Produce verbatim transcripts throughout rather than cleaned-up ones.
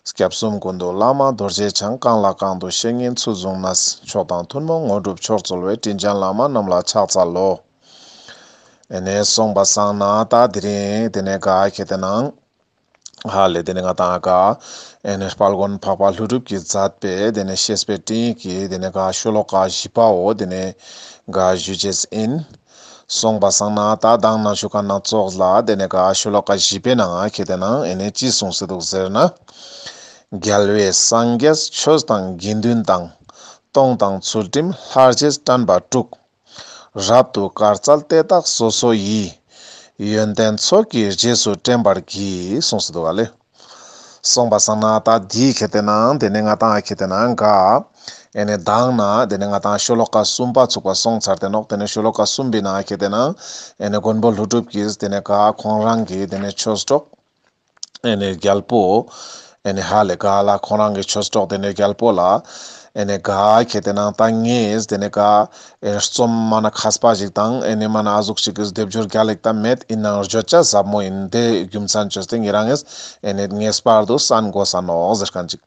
སྐྱབས་གསུམ་ཀུན་འདུས་བླ་མ་རྡོ་རྗེ་འཆང་། གང་ལ་གང་འདུལ་བཤེས་གཉེན་ཚུལ་བཟུང་ནས། མཆོག་དང་ཐུན་མོང་དངོས་གྲུབ་མཆོག་སྩོལ་བའི། དྲིན་ཅན་བླ་མ་རྣམས་ལ་ཕྱག་འཚལ་ལོ། ཨེ་ནེ་སོང་པ་སང་ན་ད་དེ་རིང་དེ་ནེ་ག་ཁེ་ཏེ་ནང་ཧ་ལེ་དེ་ནེ་ང་ཏང་ག་ཨེ་ནེ་དཔལ་མགོན་འཕགས་པ་ཀླུ་སྒྲུབ་ཀྱིས་མཛད་པའི་དེ་ནེ་བཤེས་པའི་སྤྲིངས་ཡིག་གི་དེ་ནེ་ག་ཤོ་ལོ་ཀ་བཞི་པའོ་དེ་ནེ་ག་ཞུ་ཅེས་ཨིན། སོང་པ་སང་ན་ད་དང་ན་ཞུ་ཁན་ནང་ཙོགས་ལ་དེ་ནེ་ག་ཤོ་ལོ་ཀ་བཞི་པའི་ནང་ཁེ་ཏེ་ནང་ཨེ་ནེ་ཅི་གསུངས་སེ་འདུག་ཟེར་ན། རྒྱལ་བས་སངས་རྒྱས་ཆོས་དང་དགེ་འདུན་དང་། སྟོང་དང་ཚུལ་ཁྲིམས་ལྷར་བཅས་དྲན་པ་དྲུག། རབ་ཏུ་དཀར་རྩལ་དེ་དག་སོ་སོ་ཡི། ཡོན་ཏན་ཚོགས་ཀྱི་རྗེས་སུ་དྲན་པར་བགྱི། གསུངས་སེ་འདུག་ག་ལེ། སོང་པ་སང་ན་ད་དེའི་ཁེ་ཏེ་ནང་དེ་ནེ་ང་ཏང་ཁེ་ཏེ་ནང་ག་ཨེ་ནེ་དང་ན་དེ་ནེ་ང་ཏང་ཤོ་ལོ་ཀ་གསུམ་པ་ཚུགས་པ་སོང་ཚར་ཏེ་ནོག། དེ་ནེ་ཤོ་ལོ་ཀ་གསུམ་པའི་ནང་ཁེ་ཏེ་ནང་ཨེ་ནེ་མགོན་པོ་ཀླུ་སྒྲུབ་ཀྱིས་དེ་ནེ་ག་ཁོང་རང་གི་དེ་ནེ་ཆོས་གྲོགས་ཨེ་ནེ་རྒྱལ་པོ་ཨེ་ནེ་ཧ་ལེ་ག་ལ་ཁོང་རང་གི་ཆོས་གྲོགས་དེ་ནེ་རྒྱལ་པོ་ལ་ཨེ་ནེ་ག་ཁེ་ཏེ་ནང་ད་ངས་དེ་ནེ་ག་ཨེ་རྩོམ་མ་ན་མཁས་པ་ཞིག་དང་ཨེ་ནེ་མ་ན་ཨ་ཟུག་ཞིག་གི་སྡེབ་སྦྱོར་རྒྱལ་ལེགས་ད་མེད། ཨིན་ནའང་བརྗོད་བྱ་ཟབ་མོ་ཨིན། དེ་རྒྱུ་མཚན་བཅོས་ཏེ་ཉེ་རང་ངས་ཨེ་ནེ་ངེས་པར་དུ་གསན་དགོས་ས་ནོག་ཟེར་ཁན་ཅིག།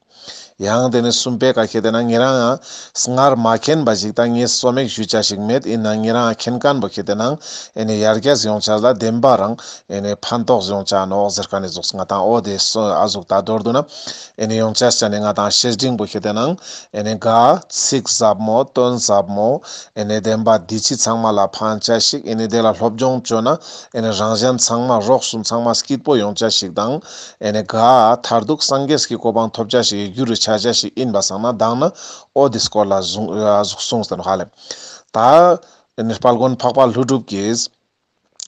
ཡང་དེ་ནེ་གསུམ་པའི་ཀ་ཁེ་ཏེ་ནང་ཉེ་རང་ཡང་སྔར་མ་མཁྱེན་པ་ཞིག་དང་ངས་རྩོམ་ཡིག་ཞུ་བྱ་ཞིག་མེད། ཨིན་ནའང་ཉེ་རང་མཁྱེན་ཁན་པོ་ཁེ་ཏེ་ནང་ཨེ་ནེ་ཡར་རྒྱས་ཡོང་བྱ་ལ་བདེན་པ་རང་ཨེ་ནེ་ཕན་ཐོགས་ཡོང་བྱ་ནོག་ཟེར་ཁན་ནི་ཟུག་ང་ཏང་འོ་དེ་སོ་ཨ་ཟུག་ད་མདོར་བསྡུ་ན་ཨེ་ནེ་ཡོང་བྱ་ཆ་ནེ་ང་ཏང་བཤེས་སྤྲིང་པོ་ཁེ་ཏེ་ནང་ཨེ་ནེ་ག་ཚིག་ཟབ་མོ་དོན་ཟབ་མོ་ཨེ་ནེ་བདེན་པ་འདི་ཕྱི་ཚང་མ་ལ་ཕན་བྱ་ཞིག། ཨེ་ནེ་དེ་ལ་སློབ་སྦྱོང་བཅོ་ན་ཨེ་ནེ་རང་གཞན་ཚང་མ་རོགས་གསུམ་ཚང་མ་སྐྱིད་པོ་ཡོང་བྱ་ཞིག་དང་ཨེ་ནེ་ག་མཐར་ཐུག་སངས་རྒྱས་ཀྱི་གོ་འཕང་ཐོབ་བྱ་ཞིག་གི་རྒྱུ་རུ་ཆ་བྱ་ཞིག་ཨིན་པ་སང་ན་དང་ན་འོ་དེ་སྐོར་ལ་གསུངས་གསུངས་ཏེ་ནོག་ཧ་ལེ། ད་ཨེ་ནེ་དཔལ་མགོན་འཕགས་པ་ཀླུ་སྒྲུབ་ཀྱིས་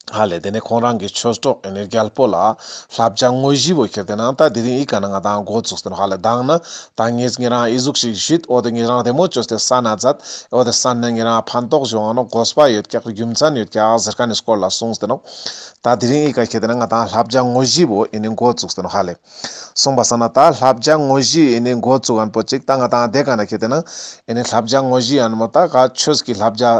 ཧ་ལེ་དེ་ནེ་ཁོང་རང་གི་ཆོས་གྲོགས་ཨེ་ནེ་རྒྱལ་པོ་ལ་བསླབ་བྱ་དངོས་གཞི་བོ་ཁེ་ཏེ་ནང་ད་དེ་རིང་ཨི་ཀ་ནེ་ང་ཏང་འགོ་བཙུགས་ཏེ་ནོག་ཧ་ལེ། དང་ན་ད་ངས་ཉེ་རང་ཨི་ཟུག་ཞིག་ཞུས། འོ་དེ་ཉེ་རང་བདེ་མོ་བཅོས་ཏེ་གསན་ན་མཛད། འོ་དེ་གསན་ན་ཉེ་རང་ཕན་ཐོགས་ཡོང་ང་ནོག། དགོས་པ་ཡོད་ཀྱག། རྒྱུ་མཚན་ཡོད་ཀྱག་ཟེར་ཁན་ནི་སྐོར་ལ་གསུངས་ཏེ་ནོག། ད་དེ་རིང་ཨི་ཀ་ཁེ་ཏེ་ནང་ང་ཏང་བསླབ་བྱ་དངོས་གཞི་བོ་ཨེ་ནེ་འགོ་བཙུགས་ཏེ་ནོག་ཧ་ལེ། སོང་པ་སང་ན་ད་བསླབ་བྱ་དངོས་གཞི་ཨེ་ནེ་འགོ་བཙུགས་ཁན་པོ་ཅིག་ད་ང་ཏང་དེ་ཀ་ནེ་ཁེ་ཏེ་ནང་ཨེ་ནེ་བསླབ་བྱ་དངོས་གཞི་ཡང་མོ་ད་ག་ཆོས་ཀྱི་བསླབ་བྱ་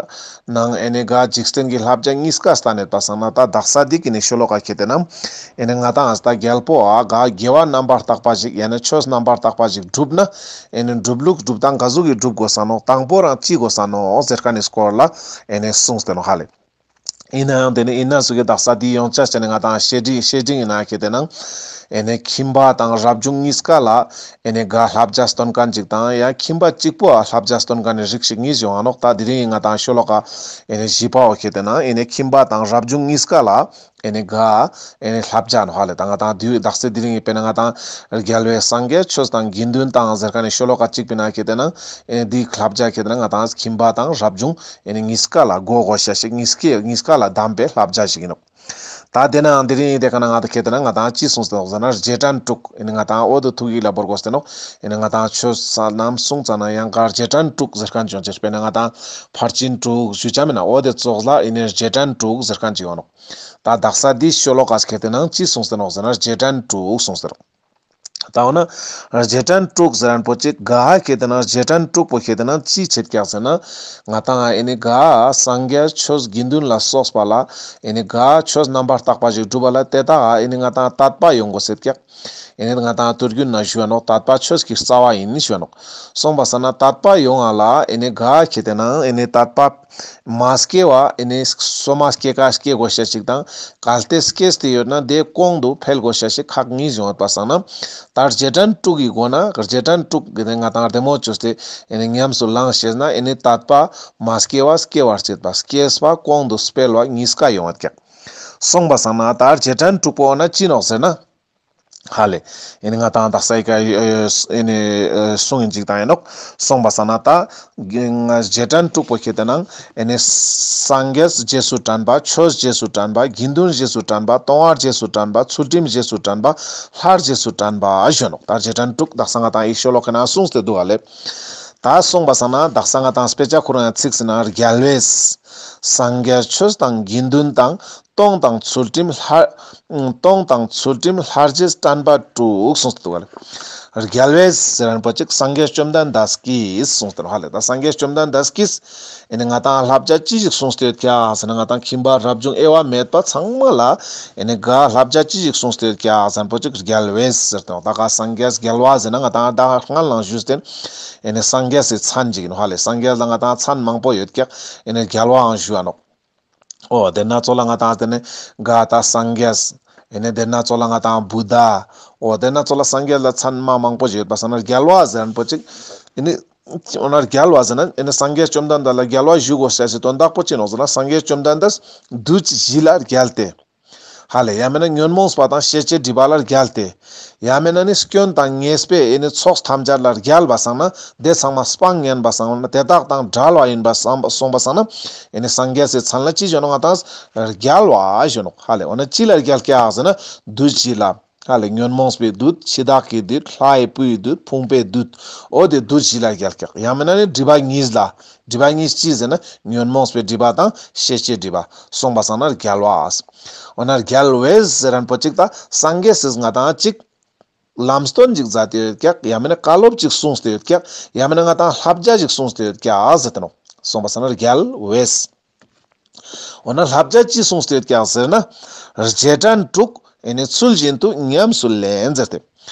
ནང་ཨེ་ནེ་ག་འཇིག་རྟེན་གྱི་བསླབ་བྱ་གཉིས་ཀ་སྟན་ཡོད་པ་སང་ན་ད་དག་ས་འདི་ཀ་ནེ་ཤོ་ལོ་ཀ་ཁེ་ཏེ་ནང་ཨེ་ནེ་ང་ཏང་ཨ་ད་རྒྱལ་པོ་ཨ་ག་དགེ་བ་རྣམ་པར་དག་པ་ཞིག་ཡང་ན་ཆོས་རྣམ་པར་དག་པ་ཞིག་སྒྲུབ་ན་ཨེ་ནེ་སྒྲུབ་ལུགས་སྒྲུབ་སྟངས་ག་ཟུག་གི་སྒྲུབ་དགོས་ས་ནོག། དང་པོ་རང་ཅི་དགོས་ས་ནོག་ཟེར་ཁན་ནི་སྐོར་ལ་ཨེ་ནེ་གསུངས་ཏེ་ནོག་ཧ་ལེ། ཨིན་ནའང་དེ་ནེ་ཨིན་ན་སུ་གི་དག་ས་དེ་ཡོང་ཆ་ཆ་ནེ་ང་ཏང་བཤེས་སྤྲིང་བཤེས་སྤྲིང་ཨིན་ན་ཁེ་ཏེ་ནང་ཨེ་ནེ་ཁྱིམ་པ་དང་རབ་བྱུང་གཉིས་ཀ་ལ་ཨེ་ནེ་ག་བསླབ་བྱ་སྟོན་ཁན་ཅིག་དང་ཡང་ཁྱིམ་པ་གཅིག་པོ་ཨ་བསླབ་བྱ་སྟོན་ཁན་ནི་རིགས་ཤིག་གཉིས་ཡོང་ང་ནོག། ད་དེ་རིང་ང་ཏང་ཤོ་ལོ་ཀ་ཨེ་ནེ་བཞི་པའོ་ཁེ་ཏེ་ནང་ཨེ་ནེ་ཁྱིམ་པ་དང་རབ་བྱུང་གཉིས་ཀ་ལ་ཨེ་ནེ་ག་ཨེ་ནེ་བསླབ་བྱ་ནོག་ཧ་ལེ། ད་ང་ཏང་དེ་དག་ས་དེ་རིང་ཨེ་དཔེར་ན་ང་ཏང་རྒྱལ་བས་སངས་རྒྱས་ཆོས་དང་དགེ་འདུན་དང་ཟེར་ཁན་ནི་ཤོ་ལོ་ཀ་གཅིག་པའི་ནང་ཁེ་ཏེ་ནང་ཨེ་ནེ་དེའི་བསླབ་བྱ་ཁེ་ཏེ་ནང་ང་ཏང་ཁྱིམ་པ་དང་རབ་བྱུང་ཨེ་ནེ་གཉིས་ཀ་ལ་གོ་དགོས་ཤེས་ཤིག། གཉིས་ཀ་གཉིས་ཀ་ལ་གདམས་པའི་བསླབ་བྱ་ཞིག་ཨིན་ནོག། ད་དེ་ནང་དེ་རིང་དེ་ཀ་ནེ་ང་ཏང་ཁེ་ཏེ་ནང་ང་ཏང་ཅི་གསུངས་ཏེ་ནོག་ཟེར་ན་རྗེས་དྲན་དྲུག། ཨེ་ནེ་ང་ཏང་འོ་དོ་ཐུགས་ཡིད་ལ་བོར་དགོས་ཏེ་ནོག། ཨེ་ནེ་ང་ཏང་ཆོས་ས་ནམ་གསུངས་ཙ་ན་ཡང་ག་རྗེས་དྲན་དྲུག་ཟེར་ཁན་ཅིག་ཡོང་ཅེས་དཔེར་ན་ང་ཏང་ཕར་ཕྱིན་དྲུག་ཞུ་ཆ་མེད་ན་འོ་དེ་ཙོགས་ལ་ཨེ་ནེ་རྗེས་དྲན་དྲུག་ཟེར་ཁན་ཅིག་ཡོང་ནོག། ད་དག་ས་འདི་ཤོ་ལོ་ཀ་ཁེ་ཏེ་ནང་ཅི་གསུངས་ཏེ་ནོག་ཟེར་ན་རྗེས་དྲན་དྲུག་གསུངས་ཏེ་ནོག། ད་འོ་ན་རྗེས་དྲན་དྲུག་ཟེར་ཁན་པོ་ཅིག་ག་ཁེ་ཏེ་ནང་རྗེས་དྲན་དྲུག་པོ་ཁེ་ཏེ་ནང་ཅི་ཆེད་ཀྱག་ཟེར་ན་ང་ཏང་ཨེ་ནེ་ག་སངས་རྒྱས་ཆོས་དགེ་འདུན་ལ་སོགས་པ་ལ་ཨེ་ནེ་ག་ཆོས་རྣམ་པར་དག་པ་ཞིག་སྒྲུབ་པ་ལ་དེ་དག་ཨེ་ནེ་ང་ཏང་དད་པ་ཡོང་དགོས་ཤེད་ཀྱག། ཨེ་ནེ་ང་ཏང་དུས་རྒྱུན་ན་ཞུ་བ་ནོག། དད་པ་ཆོས་ཀྱི་རྩ་བ་ཡིན་ཞུ་བ་ནོག། སོང་པ་སང་ན་དད་པ་ཡོང་ང་ལ་ཨེ་ནེ་ག་ཁེ་ཏེ་ནང་ཨེ་ནེ་དད་པ་མ་སྐྱེ་བ་ཨེ་ནེ་སོ་མ་སྐྱེ་ཀ་སྐྱེ་དགོས་ཤེས་ཤིག་དང་གལ་ཏེ་སྐྱེས་ཏེ་ཡོད་ན་དེ་གོང་དུ་འཕེལ་དགོས་ཤེས་ཤིག་ཁག་གཉིས་ཡོང་ཡོད་པ་སང་ན་ད་རྗེས་དྲན་དྲུག་གི་སྒོ་ན་རྗེས་དྲན་དྲུག་གི་ནེ་ང་ཏང་བདེ་མོ་བཅོས་ཏེ་ཨེ་ནེ་ཉམས་སུ་བླངས་ཤེས་ན་ཨེ་ནེ་དད་པ་མ་སྐྱེ་བ་སྐྱེ་བར་བྱེད་པ་སྐྱེས་པ་གོང་དུ་སྤེལ་བ་གཉིས་ཀ་ཡོང་ཡོད་ཀྱག། སོང་པ་སང་ན་ད་རྗེས་དྲན་དྲུག་པོ་ན་ཅི་ནོག་ཟེར་ན། ཧ་ལེ། ཨེ་ནེ་ང་ཏང་དག་ས་ཨི་ཀ་ཨེ་ནེ་ཨེ་གསུང་ཡིན་ཅིག་ཏང་ཡིན་ནོག། སོང་པ་སང་ན་ད་རྗེས་དྲན་དྲུག་པོ་ཁེ་ཏེ་ནང་ཨེ་ནེ་སངས་རྒྱས་རྗེས་སུ་དྲན་པ། ཆོས་རྗེས་སུ་དྲན་པ། དགེ་འདུན་རྗེས་སུ་དྲན་པ། གཏོང་བ་རྗེས་སུ་དྲན་པ། ཚུལ་ཁྲིམས་རྗེས་སུ་དྲན་པ། ལྷ་རྗེས་སུ་དྲན་པ་ཞུ་ནོག། ད་རྗེས་དྲན་དྲུག་དག་ས་ང་ཏང་ཨི་ཤོ་ལོ་ཀ་ནང་གསུངས་ཏེ་འདུག་ག་ལེ། ད་སོང་པ་སང་ན་དག་ས་ང་ཏང་དཔེ་ཆ་ཁོ་རང་ཡང་ཚིག་ཟེར་ན་རྒྱལ་བས། སངས་རྒྱས་ཆོས་དང་དགེ་འདུན་དང་། སྟོང་དང་ཚུལ་ཁྲིམས་ལྷ། སྟོང་དང་ཚུལ་ཁྲིམས་ལྷར་བཅས་དྲན་པ་དྲུག་གསུངས་ཏེ་འདུག་ག་ལེ། རྒྱལ་བས་ཟེར་ཁན་པོ་ཅིག་སངས་རྒྱས་བཅོམ་ལྡན་འདས་ཀྱིས་གསུངས་ཏེ་ནོག་ཧ་ལེ། ད་སངས་རྒྱས་བཅོམ་ལྡན་འདས་ཀྱིས་ཨེ་ནི་ང་ཏང་བསླབ་བྱ་ཅི་ཞིག་གསུངས་ཏེ་ཡོད་ཀྱག་ཟེར་ན། ང་ཏང་ཁྱིམ་པ་རབ་བྱུང་དབྱེ་བ་མེད་པ་ཚང་མ་ལ་ཨེ་ནི་ག་བསླབ་བྱ་ཅི་ཞིག་གསུངས་ཏེ་ཡོད་ཀྱག་ཟེར་ཁན་པོ་ཅིག་རྒྱལ་བས་ཟེར་ཏེ་ནོག་ད་ག་སངས་རྒྱས་རྒྱལ་བ་ཟེར་ན་ང་ཏང་ད་སྔན་ལ་ཞུས་ཏེ་ཨེ་ནི་སངས་རྒྱས་སི་མཚན་ཅིག་ཨིན་ནོག་ཧ་ལེ། སངས་རྒྱས་ལ་ང་ཏང་མཚན་མང་པོ་ཡོད་ཀྱག་ཨེ་ནི་རྒྱལ་བའང་ཞུའ་ནོག་འོ་དེ་ན་ཙོགས་ལ་ང་ཏང་དེ་ནི་ག་ད་སངས་རྒྱས། ཨེ་ནི་དེ་ན་ཙོགས་ལ་ང་ཏང་བུདྡྷ། འོ་དེ་ན་ཙོགས་ལ་སངས་རྒྱས་ལ་མཚན་མ་མང་པོ་ཞིག་ཡོད་པ་སང་ན་རྒྱལ་བ་ཟེར་ཁན་པོ་ཅིག་ཨེ་ནི་འོ་ན་རྒྱལ་བ་ཟེར་ན་ཨེ་ནི་སངས་རྒྱས་བཅོམ་ལྡན་འདས་ལ་རྒྱལ་བ་ཞུ་དགོས་ཟེར་སི་དོན་དག་པོ་ཅི་ནོག་ཟེར་ན། སངས་རྒྱས་བཅོམ་ལྡན་འདས་བདུད་བཞི་ལ་རྒྱལ་ཏེ། ཧ་ལེ། ཡང་མེད་ན་ཉོན་མོངས་པ་དང་ཤེས་བྱའི་སྒྲིབ་པ་ལ་རྒྱལ་ཏེ། ཡང་མེད་ན་ནི་སྐྱོན་དང་ཉེས་པའི་ཨེ་ནི་ཚོགས་ཐམས་ཅད་ལ་རྒྱལ་བ་སང་ན། དེ་ཚང་མ་སྤང་ཉན་པ་སང་ན། དེ་དག་དང་བྲལ་བ་ཡིན་པ་སང་སོང་པ་སང་ན། ཨེ་ནི་སངས་རྒྱས་སི་མཚན་ལ་ཅི་ཞུ་ནོག་ང་ཏང་རྒྱལ་བ་ཞུ་ནོག་ཧ་ལེ། འོ་ན་ཅི་ལ་རྒྱལ་ཀྱག་ཟེར་ན་བདུད་བཞི་ལ། ཧ་ལེ། ཉོན་མོངས་པའི་བདུད། འཆི་བདག་གི་བདུད། ལྷའི་བུའི་བདུད། ཕུང་པོའི་བདུད། འོ་དེ་བདུད་བཞི་ལ་རྒྱལ་ཀྱག་ཡང་མེད་ན་ནི་སྒྲིབ་པ་གཉིས་ལ། སྒྲིབ་པ་གཉིས་ཅི་ཟེར་ན་ཉོན་མོངས་པའི་སྒྲིབ་པ་དང་ཤེས་བྱའི་སྒྲིབ་པ། སོང་པ་སང་ན་རྒྱལ་བ། འོ་ན་རྒྱལ་བས་ཟེར་ཁན་པོ་ཅིག་ད་སངས་རྒྱས་སི་ང་ཏང་ཅིག་ལམ་སྟོན་ཅིག་མཛད་དེ་ཡོད་ཀྱག་ཡང་མེད་ན་བཀའ་སློབ་ཅིག་གསུངས་ཏེ་ཡོད་ཀྱག་ཡང་མེད་ན་ང་ཏང་བསླབ་བྱ་ཅིག་གསུངས་ཏེ་ཡོད་ཀྱག་ཟེར་ཏེ་ནོག་སོང་པ་སང་ན་རྒྱལ་བས། འོ་ན་བསླབ་བྱ་ཅི་གསུངས་ཏེ་ཡོད་ཀྱག་ཟེར་ན། རྗེས་དྲན་དྲུག་ཨེ་ནི་ཚུལ་བཞིན་དུ་ཉམས་སུ་ལེན་ཟེར་ཏེ།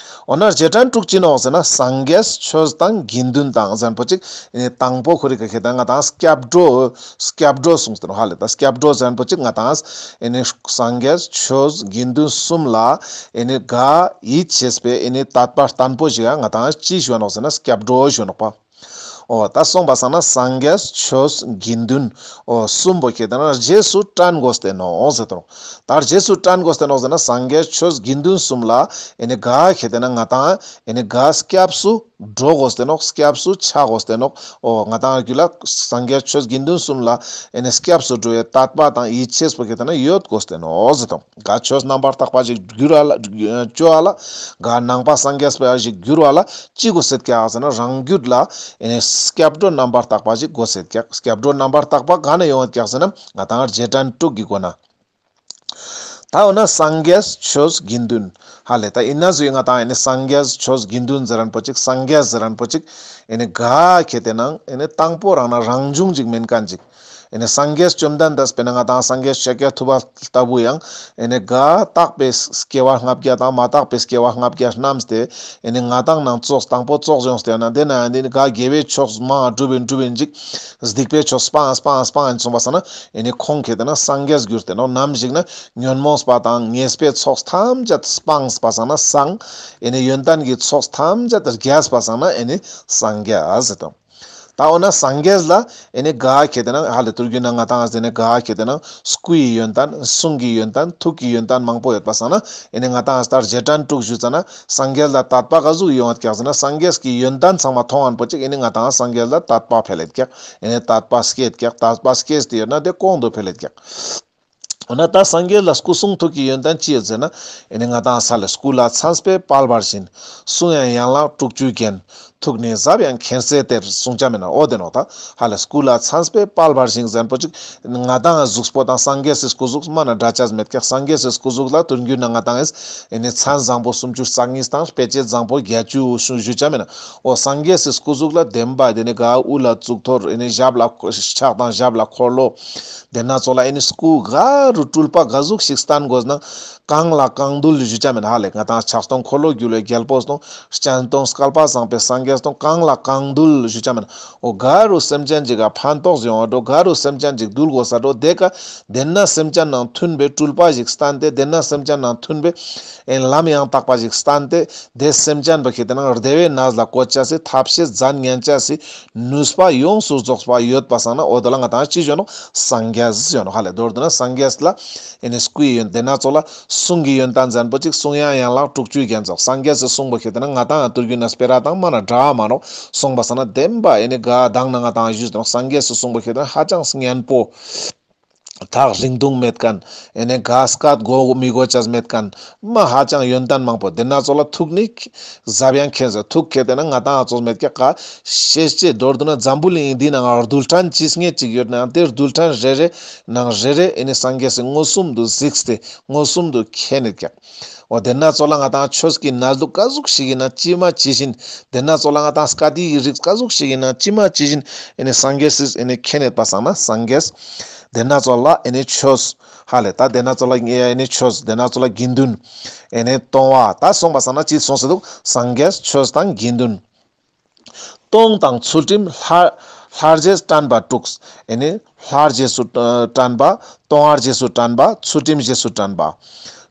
འོ་ན་རྗེས་དྲན་དྲུག་ཅི་ནོག་ཟེར་ན། སངས་རྒྱས་ཆོས་དང་དགེ་འདུན་དང་ཟེར་ཁན་པོ་ཅིག་ཨེ་ནི་དང་པོ་ཁོ་རི་ཀ་ཁེ་ཏེ་ན་ང་ཏང་སྐྱབས་འགྲོ། སྐྱབས་འགྲོ་གསུངས་ཏེ་ནོག་ཧ་ལེ། ད་སྐྱབས་འགྲོ་ཟེར་ཁན་པོ་ཅིག་ང་ཏང་ཨེ་ནི་སངས་རྒྱས་ཆོས་དགེ་འདུན་གསུམ་ལ་ཨེ་ནི་ག་ཡིད་ཆེས་པའི་ཨེ་ནི་དད་པ་བརྟན་པོ་ཞིག་ཡ་ང་ཏང་ཅི་ཞུ་ནོག་ཟེར་ན་སྐྱབས་འགྲོ་ཞུ་ནོག་པ། འོ་ད་སོང་པ་སང་ན་སངས་རྒྱས་ཆོས་དགེ་འདུན། འོ་གསུམ་པོ་ཁེ་ཏེ་ན་རྗེས་སུ་དྲན་དགོས་ཏེ་ནོག་ཟེར་ཏེ་ནོག་ད་རྗེས་སུ་དྲན་དགོས་ཏེ་ནོག་ཟེར་ན་སངས་རྒྱས་ཆོས་དགེ་འདུན་གསུམ་ལ་ཨེ་ནི་ག་ཁེ་ཏེ་ན་ང་ཏང་ཨེ་ནི་ག་སྐྱབས་སུ་འགྲོ་དགོས་ཏེ་ནོག་སྐྱབས་སུ་ཆ་དགོས་ཏེ་ནོག་འོ་ང་ཏང་རྒྱུད་ལ་སངས་རྒྱས་ཆོས་དགེ་འདུན་གསུམ་ལ་ཨེ་ནི་སྐྱབས་སུ་འགྲོ་བའི་དད་པ་དང་ཡིད་ཆེས་པོ་ཁེ་ཏེ་ན་ཡོད་དགོས་ཏེ་ནོག་ཟེར་ཏེ་ནོག་ག་ཆོས་རྣམ་པར་དག་པ་ཞིག་འགྱུར་བ་ལ་ཅོ་བ་ལ། ག་ནང་པ་སངས་རྒྱས་པ་ཞིག་འགྱུར་བ་ལ་ཅི་དགོས་སེད་ཀྱག་ཟེར་ན་རང་རྒྱུད་ལ་ཨེ་ནི་སྐྱབས་འགྲོ་རྣམ་པར་དག་པ་ཞིག་དགོས་སེད་ཀྱག་སྐྱབས་འགྲོ་རྣམ་པར་དག་པ་ག་ནས་ཡོང་ཡོད་ཀྱག་ཟེར་ན་ང་ཏང་རྗེས་དྲན་དྲུག་གི་སྒོ་ན། ད་འོ་ན་སངས་རྒྱས་ཆོས་དགེ་འདུན། ཧ་ལེ། ད་ཨིན་ན་ཟུག་ང་ཏང་ཨེ་ནི་སངས་རྒྱས་ཆོས་དགེ་འདུན་ཟེར་ཁན་པོ་ཅིག་སངས་རྒྱས་ཟེར་ཁན་པོ་ཅིག་ཨེ་ནི་ག་ཁེ་ཏེ་ན་ཨེ་ནི་དང་པོ་རང་ན་རང་བྱུང་ཅིག་མེན་ཁན་ཅིག་ཨེ་ནི་སངས་རྒྱས་བཅོམ་ལྡན་འདས་དཔེར་ན་ང་ཏང་སངས་རྒྱས་ཤཱཀྱ་ཐུབ་པ་ལྟ་བུ་ཡང་ཨེ་ནི་ག་བརྟགས་པའི་སྐྱེ་བ་ལྔ་བརྒྱ་དང་མ་བརྟགས་པའི་སྐྱེ་བ་ལྔ་བརྒྱ་བསྣམས་ཏེ་ཨེ་ནི་ང་ཏང་ནང་ཙོགས་དང་པོ་ཙོགས་ཡོངས་ཏེ་ན་དེ་ན་ཨེ་ནི་ག་དགེ་བའི་ཕྱོགས་མང་སྒྲུབ་པིན་སྒྲུབ་པིན་ཅིག་སྡིག་པའི་ཕྱོགས་སྤང་སྤང་སྤང་སོང་པ་སང་ན་ཨེ་ནི་ཁོང་ཁེ་ཏེ་ན་སངས་རྒྱས་གྱུར་ཏེ་ནོག་ནམ་ཞིག་ན་ཉོན་མོངས་པ་དང་ཉེས་པའི་ཚོགས་ཐམས་ཅད་སྤངས་པ་སང་ན་སངས། ཨེ་ནི་ཡོན་ཏན་གྱི་ཚོགས་ཐམས་ཅད་རྒྱས་པ་སང་ན་ཨེ་ནི་སངས་རྒྱས་ཟེར་དང་། ད་འོ་ན་སངས་རྒྱས་ལ་ཨེ་ནི་ག་ཁེ་ཏེ་ན་ཧ་ལེ་དུར་རྒྱུད་ན་ང་ཏང་ཨ་ཟེ་ནི་ག་ཁེ་ཏེ་ན་སྐུ་ཡི་ཡོན་ཏན་གསུང་གི་ཡོན་ཏན་ཐུགས་ཀྱི་ཡོན་ཏན་མང་པོ་ཡོད་པ་སང་ན་ཨེ་ནི་ང་ཏང་ཨ་ལྟར་རྗེས་དྲན་དྲུག་ཞུ་ཙ་ན་སངས་རྒྱས་ལ་དད་པ་ག་ཟུག་ཡོང་ཡོད་ཀྱག་ཟེར་ན་སངས་རྒྱས་ཀྱི་ཡོན་ཏན་ཚང་མ་མཐོང་ངན་པོ་ཅིག་ཨེ་ནི་ང་ཏང་ཨ་སངས་རྒྱས་ལ་དད་པ་འཕེལ་ཡོད་ཀྱག་ཨེ་ནི་དད་པ་སྐྱེད་ཀྱག་དད་པ་སྐྱེས་ཏེ་ཡོད་ན་དེ་གོང་དུ་འཕེལ་ཡོད་ཀྱག་འོ་ན་ད་སངས་རྒྱས་ལ་སྐུ་གསུང་ཐུགས་ཀྱི་ཡོན་ཏན་ཅི་ཡོད་ཟེར་ན། ཨེ་ནི་ང་ཏང་ས་ལ་སྐུ་ལ་མཚན་དཔེ་དཔལ་འབར་བཞིན། གསུང་ཡང་ཡན་ལག་དྲུག་ཅུའི་རྒྱན། ཐུགས་ནི་ཟབ་ཡངས་མཁྱེན་བརྩེ་གཏེར། གསུང་ཅ་མེད་ན་འོ་དེ་ནོག་ད། ཧ་ལ་སྐུ་ལ་མཚན་དཔེ་དཔལ་འབར་བཞིན་ཟེར་ཁན་པོ་ཅིག་ང་ཏང་གཟུགས་པོ་དང་སངས་རྒྱས་སི་སྐུ་གཟུགས་མ་ན་འདྲ་ཅས་མེད་ཀྱག་སངས་རྒྱས་སི་སྐུ་གཟུགས་ལ་དུར་རྒྱུད་ན་ང་ཏང་ཨེ་ནི་མཚན་བཟང་པོ་སུམ་ཅུ་རྩ་གཉིས་དང་དཔེ་བྱད་བཟང་པོ་བརྒྱད་ཅུ་ཞུ་ཅ་མེད་ན། འོ་སངས་རྒྱས་སི་སྐུ་གཟུགས་ལ་བདེན་པ་དེ་ནི་ག་དབུ་ལ་གཙུག་ཏོར་ཨེ་ནི་ཞབས་ལ་ཕྱག་དང་ཞབས་ལ་འཁོར་ལོ། དེ་ན་ཙོགས་ལ་ཨེ་ནི་སྐུ་ག་རུ་སྤྲུལ་པ་ག་ཟུག་ཞིག་སྟན་དགོས་ན། གང་ལ་གང་འདུལ་ཞུ་ཅ་མེད་ན་ཧ་ལེ་ང་ཏང་ཕྱག་སྟོང་འཁོར་ལོ་སྒྱུར་བའི་རྒྱལ་པོ་དང་སྤྱན་སྟོང་བསྐལ་པ་བཟང་པོའི་སངས་རྒྱས་དང་གང་ལ་གང་འདུལ་ཞུ་ཅ་མེད་ན། འོ་ག་རུ་སེམས་ཅན་ཅིག་ག་ཕན་ཐོགས་ཡོང་བ་འགྲོ་ག་རུ་སེམས་ཅན་ཅིག་འདུལ་དགོས་ས་འགྲོ་དེ་ཀ་དེ་ན་སེམས་ཅན་ནང་མཐུན་པའི་སྤྲུལ་པ་ཞིག་སྟན་ཏེ་དེ་ན་སེམས་ཅན་ནང་མཐུན་པའི་ཨེ་ལམ་ཡང་དག་པ་ཞིག་སྟན་ཏེ་དེ་སེམས་ཅན་པ་ཁེ་ཏེ་ན་བདེ་བའི་གནས་ལ་བཀོད་ཅ་སི་ཐབས་ཤེས་མཛད་ཉན་ཅ་སི་ནུས་པ་ཡོངས་སུ་རྫོགས་པ་ཡོད་པ་སང་ན་འོ་དེ་ལ་ང་ཏང་ཅི་ཞུ་ནོག་སངས་རྒྱས་ཞུ་ནོག་ཧ་ལེ་མདོར་བསྡུ་ན་སངས་རྒྱས་ལ་ཨེ་ནི་སྐུའི་ཡོན་ཏན་དེ་ན་ཙོགས་ལ་གསུང་གི་ཡོན་ཏན་ཟེར་ཁན་པོ་ཅིག་གསུང་ཡང་ཡན་ལག་དྲུག་ཅུའི་རྒྱན་ཙོགས་སངས་རྒྱས་སི་གསུང་པོ་ཁེ་ཏེ་ན་ང་ཏང་དུར་རྒྱུད་ན་སྤེ་ར་དང་མ་ན་འདྲ་མ་ནོག་གསུངས་པ་སང་ན་བདེན་པ་ཨེ་ནི་ག་དང་ན་ང་ཏང་ཞུས་ནོག་སངས་རྒྱས་སི་གསུང་པོ་ཁེ་ཏེ་ན་ཧ་ཅང་སྙན་པོ། ཐག་རིང་ཐུང་མེད་མཁན། ཨེ་ནེ་ག་སྐད་གོ་མི་གོ་ཅས་མེད་མཁན། མ་ཧ་ཅང་ཡོན་ཏན་མང་པོ་དེ་ན་ཙོགས་ལ་ཐུག་ནི་ཟབ་ཡང་མཁྱེན་ཟེར། ཐུག་ཁེ་དེ་ན་ང་ཏང་ཨ་ཙོགས་མེད་ཀྱག་ག། ཤེས་བྱའི་མདོར་བསྡུ་ན་འཛམ་བུ་གླིང་འདི་ནང་རྡུལ་ཕྲན་ཇི་སྙེད་ཅིག་ཡོད་ནའང་དེ་རྡུལ་ཕྲན་རེ་རེ་ནང་རེ་རེ་ཨེ་ནེ་སངས་རྒྱས་སི་མངོན་སུམ་དུ་གཟིགས་ཏེ་མངོན་སུམ་དུ་མཁྱེན་ནི་ཀྱག། འོ་དེ་ན་ཙོགས་ལ་ང་ཏང་ཆོས་ཀྱི་གནས་ལུགས་ག་ཟུག་ཞིག་ཡིན་ན་ཇི་མ་ཇི་བཞིན། དེ་ན་ཙོགས་ལ་ང་ཏང་སྐད་ཡིག་གི་རིགས་ག་ཟུག་ཞིག་ཡིན་ན་ཇི་མ་ཇི་བཞིན་ཨེ་ནེ་སངས་རྒྱས་སི་ཨེ་ནེ་མཁྱེན་ཡོད་པ་སང་ན་སངས་རྒྱས། དེ་ན་ཙོགས་ལ་ཨེ་ནེ་ཆོས། ཧ་ལེ་ད་དེ་ན་ཙོགས་ལ་ཨེ་ནེ་ཆོས། དེ་ན་ཙོགས་ལ་དགེ་འདུན། ཨེ་ནེ་གཏོང་བ། ད་སོང་པ་སང་ན་ཅི་སོང་ཟེར་དུག། སངས་རྒྱས་ཆོས་དང་དགེ་འདུན། གཏོང་དང་ཚུལ་ཁྲིམས་ལྷ། ལྷར་རྗེས་དྲན་པ་དྲུག། ཨེ་ནེ་ལྷར་རྗེས་སུ་ཨ་དྲན་པ། གཏོང་བར་རྗེས་སུ་དྲན་པ། ཚུལ་ཁྲིམས་རྗེས་སུ་དྲན་པ།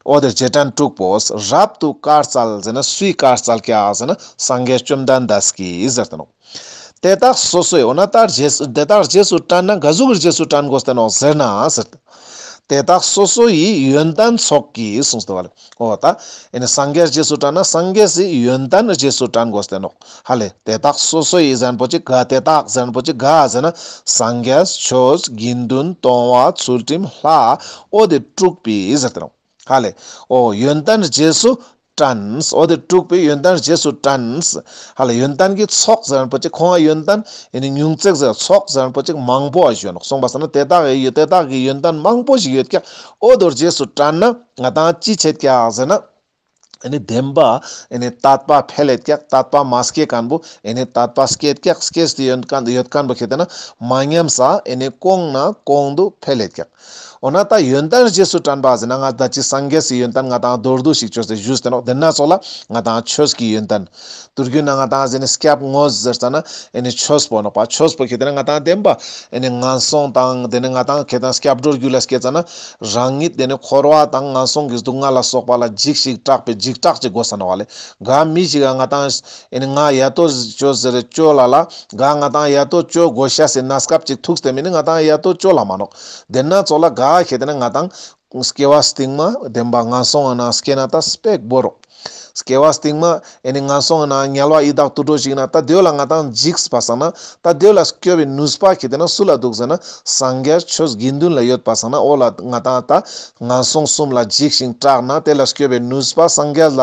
འོ་དེ་རྗེས་དྲན་དྲུག་པོ་རབ་ཏུ་དཀར་སྩལ་ཟེར་ན་སུའི་དཀར་སྩལ་ཀྱག་ཟེར་ན་སངས་རྒྱས་བཅོམ་ལྡན་འདས་ཀྱིས་ཟེར་ཏེ་ནོག། དེ་དག་སོ་སོའི། འོ་ན་ད་རྗེས་དེ་དག་རྗེས་སུ་དྲན་ན་ག་ཟུག་གི་རྗེས་སུ་དྲན་དགོས་ཏེ་ནོག་ཟེར་ན་ཟེར་ཏེ། དེ་དག་སོ་སོ་ཡི་ཡོན་ཏན་ཚོགས་ཀྱིས་གསུངས་ཏེ་བ་ལེ། འོ་ད་ཨེ་ནེ་སངས་རྒྱས་རྗེས་སུ་དྲན་ན་སངས་རྒྱས་སི་ཡོན་ཏན་རྗེས་སུ་དྲན་དགོས་ཏེ་ནོག། ཧ་ལེ་དེ་དག་སོ་སོ་ཡི་ཟེར་མཁན་པོ་ཅིག་ག། དེ་དག་ཟེར་མཁན་པོ་ཅིག་ག་ཟེར་ན་སངས་རྒྱས་ཆོས་དགེ་འདུན་གཏོང་བ་ཚུལ་ཁྲིམས་ལྷ། འོ་དེ་དྲུག་པོའི་ཟེར་ཏེ་ནོག། ཧ་ལེ། འོ་ཡོན་ཏན་རྗེས་སུ་དྲན། འོ་དེ་དྲུག་པོའི་ཡོན་ཏན་རྗེས་སུ་དྲན། ཧ་ལེ་ཡོན་ཏན་གྱི་ཚོགས་ཟེར་མཁན་པོ་ཅིག་ཁོང་ཡོན་ཏན་ཨེ་ནེ་ཉུང་ཙེག་ཟེར་ཚོགས་ཟེར་མཁན་པོ་ཅིག་མང་པོ་ཨ་ཞུ་ནོག། སོང་པ་སང་ན་དེ་དག་གི་དེ་དག་གི་ཡོན་ཏན་མང་པོ་ཞིག་ཡོད་ཀྱག། འོ་དོ་རྗེས་སུ་དྲན་ན་ང་ཏང་ཅི་ཆེད་ཀྱག་ཟེར་ན། ཨེ་ནེ་བདེན་པ་ཨེ་ནེ་དད་པ་འཕེལ་ལེད་ཀྱག། དད་པ་མ་སྐྱེ་མཁན་པོ་ཨེ་ནེ་དད་པ་སྐྱེད་ཀྱག། སྐྱེས་ཏེ་ཡོད་མཁན་ཡོད་མཁན་པོ་ཁེ་དེ་ན་མ་ཉམས་ས་ཨེ་ནེ་གོང་ན་གོང་དུ་འཕེལ་ལེད་ཀྱག། འོ་ན་ད་ཡོན་ཏན་རྗེས་སུ་དྲན་པ་ཟེར་ན་ང་ད་ཅི་སངས་རྒྱས་སི་ཡོན་ཏན་ང་ཏང་མདོར་བསྡུས་ཤིག་བཅོས་ཏེ་ཞུས་ཏེ་ནོག། དེ་ན་ཙོགས་ལ་ང་ཏང་ཆོས་ཀྱི་ཡོན་ཏན། དུར་རྒྱུད་ན་ང་ཏང་ཟེར་ན་སྐྱབས་དངོས་ཟེར་ཙ་ན་ཨེ་ནེ་ཆོས་པོ་ནོག་པ། ཆོས་པོ་ཁེ་དེ་ན་ང་ཏང་བདེན་པ་ཨེ་ནེ་ངན་སོང་དང་དེ་ནེ་ང་ཏང་ཁེ་དང་སྐྱབས་འགྲོ་རྒྱུད་ལ་སྐྱེ་ཙ་ན་རང་ཉིད་དེ་ནེ་འཁོར་བ་དང་ངན་སོང་གི་སྡུག་བསྔལ་ལ་སོགས་པ་ལ་འཇིགས་ཤིག་སྐྲག་པའི་འཇིགས་སྐྲག་ཅིག་དགོས་ས་ནོག་པ་ལེ། ག་མི་ཞིག་ག་ང་ཏང་ཨེ་ནེ་ང་ཡ་ཏོ་ཅོ་ཟེར་ཅོ་ལ་ལ། ག་ང་ཏང་ཡ་ཏོ་ཅོ་དགོས་ཤ་སི་གནས་སྐབས་ཅིག་ཐུག་སྟེ་མེད་ན་ང་ཏང་ཡ་ཏོ་ཅོ་ལ་མ་ནོག། དེ་ན་ཙོགས་ལ་ག་ཁེ་དེ་ན་ང་ཏང་སྐྱེ་བ་སྟིང་མ་བདེན་པ་ངན་སོང་ང་ནང་སྐྱེ་ན་ད་སྤེག་བོ་རོག། སྐྱེ་བ་སྟིང་མ་ཨེ་ནེ་ངན་སོང་ང་ནང་དམྱལ་བ་ཡི་དྭགས་དུད་འགྲོ་ཞིག་ན་ད་དེ་བོ་ལ་ང་ཏང་འཇིགས་པ་སང་ན་ད་དེ་བོ་ལ་སྐྱོབ་པའི་ནུས་པ་ཁེ་དེ་ན་སུ་ལ་འདུག་ཟེར་ན་སངས་རྒྱས་ཆོས་དགེ་འདུན་ལ་ཡོད་པ་སང་ན་འོ་ལ་ང་ཏང་ད་ངན་སོང་གསུམ་ལ་འཇིགས་ཤིང་སྐྲག་ན་དེ་ལ་སྐྱོབ་པའི་ནུས་པ་སངས་རྒྱས་ལ་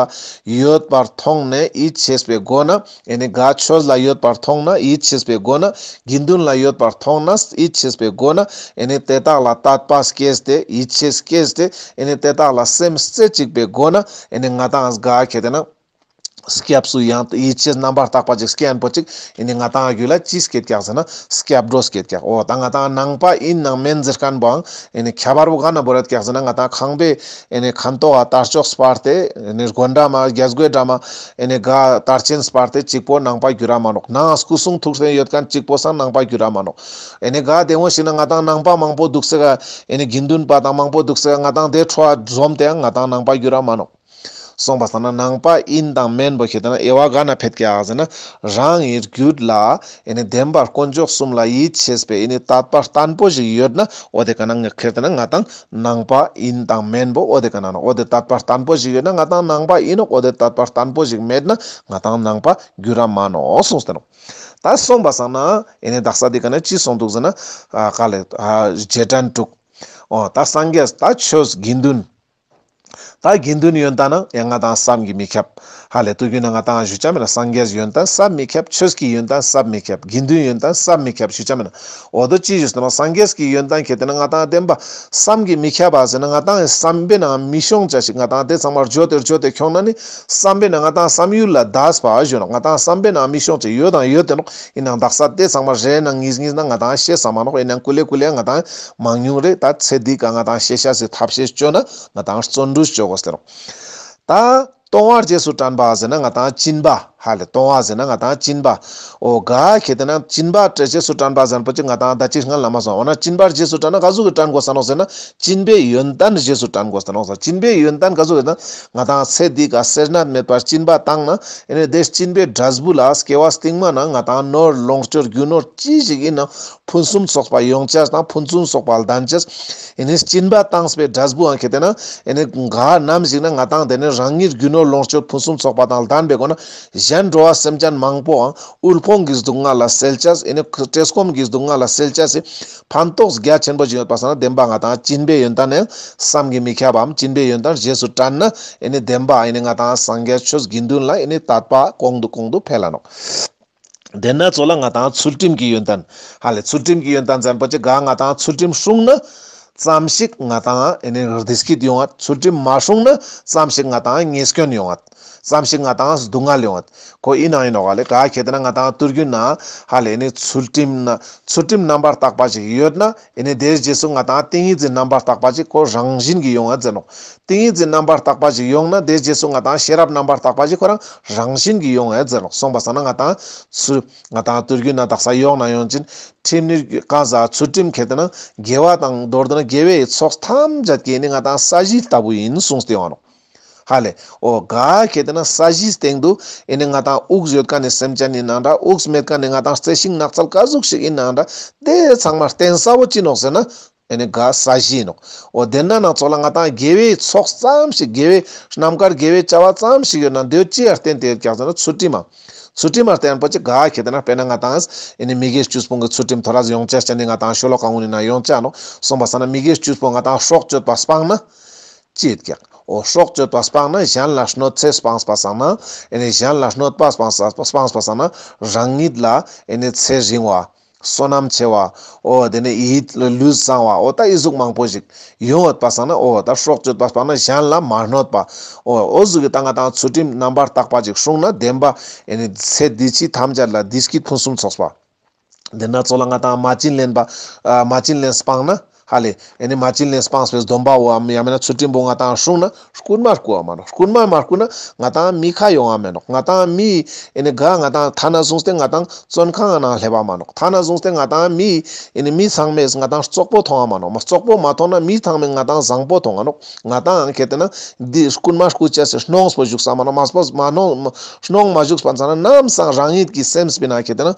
ཡོད་པར་མཐོང་ནས་ཡིད་ཆེས་པའི་སྒོ་ན། ཨེ་ནེ་ག་ཆོས་ལ་ཡོད་པར་མཐོང་ན་ཡིད་ཆེས་པའི་སྒོ་ན། དགེ་འདུན་ལ་ཡོད་པར་མཐོང་ན་ཡིད་ཆེས་པའི་སྒོ་ན། ཨེ་ནེ་དེ་དག་ལ་དད་པ་སྐྱེས་ཏེ་ཡིད་ཆེས་སྐྱེས་ཏེ་ཨེ་ནེ་དེ་དག་ལ་སེམས་རྩེ་གཅིག་པའི་སྒོ་ན། ཨེ་ནེ་ང་ཏང་ག་ཁེ་དེ་ན་སྐྱབས་སུ་ཡང་ཡིད་ཆེས་རྣམ་པར་དག་པ་ཅིག་སྐྱེ་ཡན་པོ་ཅིག་ཨེ་ནེ་ང་ཏང་རྒྱུད་ལ་ཅི་སྐྱེད་ཀྱག་ཟེར་ན་སྐྱབས་འགྲོ་སྐྱེད་ཀྱག། འོ་ད་ང་ཏང་ནང་པ་ཡིན་ནང་མེན་ཟེར་མཁན་པོའང་ཨེ་ནེ་ཁྱད་པར་བོ་ག་ན་བོར་ཡོད་ཀྱག་ཟེར་ན་ང་ཏང་ཁང་པའི་ཨེ་ནེ་ཁང་ཐོག་ག་དར་ལྕོག་སྤར་ཏེ་ཨེ་ནེ་དགོན་འདྲ་མ་རྒྱ་སྒོའི་འདྲ་མ་ཨེ་ནེ་ག་དར་ཆེན་སྤར་ཏེ་གཅིག་པོ་ནང་པ་འགྱུར་ར་མ་ནོག། ནང་སྐུ་གསུང་ཐུགས་རྟེན་ཡོད་མཁན་གཅིག་པོ་སང་ནང་པ་འགྱུར་ར་མ་ནོག། ཨེ་ནེ་ག་དེ་འོ་ཞིག་ན་ང་ཏང་ནང་པ་མང་པོ་འདུག་ས་ག་ཨེ་ནེ་དགེ་འདུན་པ་དང་མང་པོ་འདུག་ས་ག་ང་ཏང་དེ་ཁྲོ་བ་འཛོམས་ཏེ་ཡང་ང་ཏང་ནང་པ་འགྱུར་ར་མ་ནོག། སོང་པ་སང་ན་ནང་པ་ཡིན་དང་མེན་པོ་ཁེ་དེ་ན་དབྱེ་བ་ག་ན་ཕེད་ཀྱག་ཟེར་ན་རང་གི་རྒྱུད་ལ་ཨེ་ནེ་བདེན་པར་དཀོན་མཆོག་གསུམ་ལ་ཡིད་ཆེས་པའི་ཨེ་ནེ་དད་པ་བརྟན་པོ་ཞིག་ཡོད་ན་འོ་དེ་ག་ན་ང་ཁེ་དེ་ན་ང་ཏང་ནང་པ་ཡིན་དང་མེན་པོ་འོ་དེ་ག་ན་ནོག། འོ་དེ་དད་པ་བརྟན་པོ་ཞིག་ཡོད་ན་ང་ཏང་ནང་པ་ཡིན་ནོག། འོ་དེ་དད་པ་བརྟན་པོ་ཞིག་མེད་ན་ང་ཏང་ནང་པ་འགྱུར་ར་མ་ནོག་གསུངས་ཏེ་ནོག། ད་སོང་པ་སང་ན་ཨེ་ནེ་དག་ས་དེ་ག་ན་ཅི་སོང་འདུག་ཟེར་ན་ཨ་ག་ལེ་ཨ་རྗེས་དྲན་དྲུག། འོ་ད་སངས་རྒྱས་ད་ཆོས་དགེ་འདུན། ད་དགེ་འདུན་ཡོན་ཏན་ན་ཡང་ང་ཏང་བསམ་གྱིས་མི་ཁྱབ། ཧ་ལེ་དུས་རྒྱུན་ན་ང་ཏང་ཞུ་ཆ་མེད་ན་སངས་རྒྱས་ཡོན་ཏན་བསམ་མི་ཁྱབ། ཆོས་ཀྱི་ཡོན་ཏན་བསམ་མི་ཁྱབ། དགེ་འདུན་ཡོན་ཏན་བསམ་མི་ཁྱབ་ཞུ་ཆ་མེད་ན། འོ་དོ་ཅི་ཞུས་ན་སངས་རྒྱས་ཀྱི་ཡོན་ཏན་ཁེ་དེ་ན་ང་ཏང་བདེན་པ་བསམ་གྱིས་མི་ཁྱབ་པ་ཟེར་ན་ང་ཏང་བསམ་པའི་ནང་མི་ཤོང་ཆ་ཞིག་ང་ཏང་དེ་ཚང་མ་བརྗོད་དེ་བརྗོད་དེ་ཁྱོང་ན་ནི་བསམ་པའི་ནང་ང་ཏང་བསམ་ཡུལ་ལ་འདས་པ་ཞུ་ན་ང་ཏང་བསམ་པའི་ནང་མི་ཤོང་ཆ་ཡོད་དང་ཡོད་དེ་ནོག། ཡིན་ནའང་དག་ས་དེ་ཚང་མ་རེ་ནང་ངིས་ངིས་ན་ང་ཏང་ཤེས་ས་མ་ནོག། ཡིན་ནའང་ཀུ་ལེ་ཀུ་ལེ་ང་ཏང་མང་ཉུང་རེ་ད་ཚེ་འདི་ཀ་ང་ཏང་ཤེས་ཤ་སི་ཐབས་ཤེས་བཅོ་ན་ང་ཏང་བརྩོན་འགྲུས་བཅོ་དགོས་ཟེར་ནོག། ད་གཏོང་བ་རྗེས་སུ་དྲན་པ་ཟེར་ན་ང་ཏང་སྦྱིན་པ། ཧ་ལེ་གཏོང་བ་ཟེར་ན་ང་ཏང་སྦྱིན་པ། འོ་ག་ཁེ་དེ་ན་སྦྱིན་པ་རྗེས་སུ་དྲན་པ་ཟེར་པོ་ཅིག་ང་ཏང་ད་ཅི་སྔ་ལ་མ་སོང་། འོ་ན་སྦྱིན་པ་རྗེས་སུ་དྲན་ན་ག་ཟུག་གི་དྲན་དགོས་ས་ནོག་ཟེར་ན་སྦྱིན་པའི་ཡོན་ཏན་རྗེས་སུ་དྲན་དགོས་ས་ནོག་ཟེར། སྦྱིན་པའི་ཡོན་ཏན་ག་ཟུག་ཡོད་ན་ང་ཏང་ཚེ་འདི་ཀ་སེར་སྣ་མེད་པར་སྦྱིན་པ་བཏང་ན་ཨེ་ནེ་དེ་སྦྱིན་པའི་འབྲས་བུ་ལ་སྐྱེ་བ་སྟིང་མ་ན་ང་ཏང་ནོར་ལོངས་སྤྱོད་རྒྱུ་ནོར་ཅི་ཞིག་ཡིན་ན་ཕུན་སུམ་ཚོགས་པ་ཡོང་ཆ་དང་ཕུན་སུམ་ཚོགས་པ་ལྡན་ཆ། ཨེ་ནེ་སྦྱིན་པ་བཏང་སྤེ་འབྲས་བུའང་ཁེ་དེ་ན་ཨེ་ནེ་ག་ནམ་ཞིག་ན་ང་ཏང་དེ་ནེ་རང་ཉིད་རྒྱུ་ནོར་ལོངས་སྤྱོད་ཕུན་སུམ་ཚོགས་པ་དང་ལྡན་པའི་སྒོ་ན་གཞན་ ཡང་འགྲོ་བ་སེམས་ཅན་མང་པོའང་དབུལ་ཕོངས་ཀྱི་སྡུག་བསྔལ་ལ་སེལ་ཅེས། ཨེ་ནི་བཀྲེས་སྐོམ་གྱི་སྡུག་བསྔལ་ལ་སེལ་ཅེས་སི་ཕན་ཐོགས་རྒྱ་ཆེན་པོ་ཞིག་ཡོད་པ་སང་ན་བདེན་པ་ང་ཏང་སྦྱིན་པའི་ཡོན་ཏན་ནི་བསམ་གྱིས་མི་ཁྱབ་པའམ་སྦྱིན་པའི་ཡོན་ཏན་རྗེས་སུ་དྲན་ན་ཨེ་ནི་བདེན་པ་ཨེ་ནི་ང་ཏང་སངས་རྒྱས་ཆོས་དགེ་འདུན་ལ་ཨེ་ནི་དད་པ་གོང་དུ་གོང་དུ་འཕེལ་ལ་ནོག། དེ་ན་ཚོ་ལ་ང་ཏང་ཚུལ་ཁྲིམས་ཀྱི་ཡོན་ཏན། ཧ་ལེ་ཚུལ་ཁྲིམས་ཀྱི་ཡོན་ཏན་ཟེར་ཁན་པོ་ཅིག་ག་ང་ཏང་ཚུལ་ཁྲིམས་སྲུང་ན་ཙམ་ཞིག་ང་ཏང་ཨེ་ནི་བདེ་སྐྱིད་ཡོང་ངད། ཚུལ་ཁྲིམས་མ་སྲུང་ན་ཙམ་ཞིག་ང་ཏང་ཉེས་སྐྱོན་ཡོང་ངད། ཙམ་ཞིག་ང་ཏང་སྡུག་བསྔལ་ཡོང་ངད། ཁོ་ཨིན་ན་ཨིན་ནོག་ཧ་ལེ། ག་ཁེ་ཏེ་ན་ང་ཏང་དུས་རྒྱུན་ན་ཧ་ལེ་ཨེ་ནི་ཚུལ་ཁྲིམས་ན་ཚུལ་ཁྲིམས་རྣམ་པར་དག་པ་ཅིག་ཡོད་ན་ཨེ་ནི་དེའི་རྗེས་སུ་ང་ཏང་ཏིང་ངེ་འཛིན་རྣམ་པར་དག་པ་ཅིག་ཁོ་རང་བཞིན་གྱིས་ཡོང་ངད་ཟེར་ནོག། ཏིང་ངེ་འཛིན་རྣམ་པར་དག་པ་ཅིག་ཡོང་ན་དེའི་རྗེས་སུ་ང་ཏང་ཤེས་རབ་རྣམ་པར་དག་པ་ཅིག་ཁོ་རང་རང་བཞིན་གྱིས་ཡོང་ངད་ཟེར་ནོག། སོང་པ་སང་ན་ང་ཏང་ཚུལ་ང་ཏང་དུས་རྒྱུན་ན་དག་ས་ཡོང་ན་ཡོང་ཅིན་ཁྲིམས་ནི་གང་ཟག་ཚུལ་ཁྲིམས་ཁེ་ཏེ་ན་དགེ་བ་དང་མདོར་བསྡུ་ན་དགེ་བའི་ཚོགས་ཐམས་ཅད་ཀྱི་ཨེ་ནི་ང་ཏང་ས་གཞི་ལྟ་བུ་ཡིན་གསུངས་ཏེ་ཡོང་ནོག། ཧ་ལེ། འོ་ག་ཁེ་ཏེ་ན་ས་གཞིའི་སྟེང་དུ་ཨེ་ནི་ང་ཏང་དབུགས་ཡོད་ཁན་ནི་སེམས་ཅན་ཨིན་ན་འདྲ། དབུགས་མེད་ཁན་ནི་ང་ཏང་རྩི་ཤིང་ནགས་ཚལ་ག་ཟུག་ཞིག་ཨིན་ན་འདྲ། དེ་ཚང་མ་བརྟེན་ས་བོ་ཅི་ནོག་ཟེར་ན་ཨེ་ནི་ག་ས་གཞི་ཨིན་ནོག། འོ་དེ་ན་ན་ཚོ་ལ་ང་ཏང་དགེ་བའི་ཚོགས་ཙམ་ཞིག་དགེ་བའི་རྣམ་དཀར་དགེ་བའི་བྱ་བ་ཙམ་ཞིག་ཡོད་ན་དེ་ཅི་ཡར་བརྟེན་ཏེ་ཡོད་ཀྱག་ཟེར་ན་ཚུལ་ཁྲིམས་མ། ཚུལ་ཁྲིམས་མ་བརྟེན་པོ་ཅིག་ག་ཁེ་ཏེ་ན་དཔེར་ན་ང་ཏང་ཨེ་ནི་མི་དགེ་བཅུ་སྤོང་གི་ཚུལ་ཁྲིམས་ཐོ་རས་ཡོང་ཅེས་ཅན་ནི་ང་ཏང་ཤོ་ལོ་ཀ་གུན་ནི་ན་ཡོང་ཅེས་ནོག། སོང་པ་སང་ན་མི་དགེ་བཅུ་སྤོང་ང་ཏང་སྲོག་གཅོད་པ་སྤངས་ན། ཅི་ཡོད་ཀྱག། འོ་སྲོག་གཅོད་པ་སྤངས་ན་གཞན་ལ་གནོད་འཚེ་སྤངས་པ་སང་ན་ཨེ་ནི་གཞན་ལ་གནོད་པ་སྤངས་པ་སྤངས་པ་སང་ན་རང་ཉིད་ལ་ཨེ་ནི་ཚེ་རིང་བ། བསོད་ནམས་ཆེ་བ། འོ་དེ་ནི་ཡིད་ལུས་བཟང་བ། འོ་ད་ཨི་ཟུག་མང་པོ་ཞིག་ཡོང་ཡོད་པ་སང་ན་འོ་ད་སྲོག་གཅོད་པ་སྤངས་ན་གཞན་ལ་མ་གནོད་པ། འོ་འོ་ཟུག་གི་ད་ང་ཏང་ཚུལ་ཁྲིམས་རྣམ་པར་དག་པ་ཅིག་སྲུང་ན་བདེན་པ་ཨེ་ནི་ཚེ་འདི་ཕྱི་ཐམས་ཅད་ལ་བདེ་སྐྱིད་ཕུན་སུམ་ཚོགས་པ། དེ་ན་ཚོ་ལ་ང་ཏང་མ་བྱིན་ལེན་པ་ཨ་མ་བྱིན་ལེན་སྤངས་ན་ཧ་ལེ་ཨེ་ནི་མ་བྱིན་ལེན་སྤངས་པའི་སྡོམ་པ་བོའམ་ཡང་མིན་ན་ཚུལ་ཁྲིམས་པོ་ང་ཏང་སྲུང་ན་རྐུན་མ་རྐུ་བ་མ་ནོག། རྐུན་མ་མ་རྐུ་ན་ང་ཏང་མི་ཁ་ཡོང་བ་མེད་ནོག། ང་ཏང་མི་ཨེ་ནི་ག་ང་ཏང་ཐ་ན་བཟུང་སྟེ་ང་ཏང་བཙོན་ཁང་ནང་སླེབས་པ་མ་ནོག། ཐ་ན་བཟུང་སྟེ་ང་ཏང་མི་ཨེ་ནི་མི་ཚང་མས་ང་ཏང་བཙོག་པོ་མཐོང་བ་མ་ནོག། མ་བཙོག་པོ་མ་མཐོང་ན་མི་ཚང་མས་ང་ཏང་བཟང་པོ་མཐོང་ང་ནོག། ང་ཏང་ཁེ་ཏེ་ན་འདི་རྐུན་མ་རྐུ་ཅེས་སི་གནོང་སྤོ་བཞུགས་ས་མ་ནོག། མ་སྤོ་མ་གནོང་གནོང་མ་བཞུགས་པ་ཙ་ན་ནམ་སང་རང་ཉིད་ཀྱི་སེམས་པའི་ནང་ཁེ་ཏེ་ན་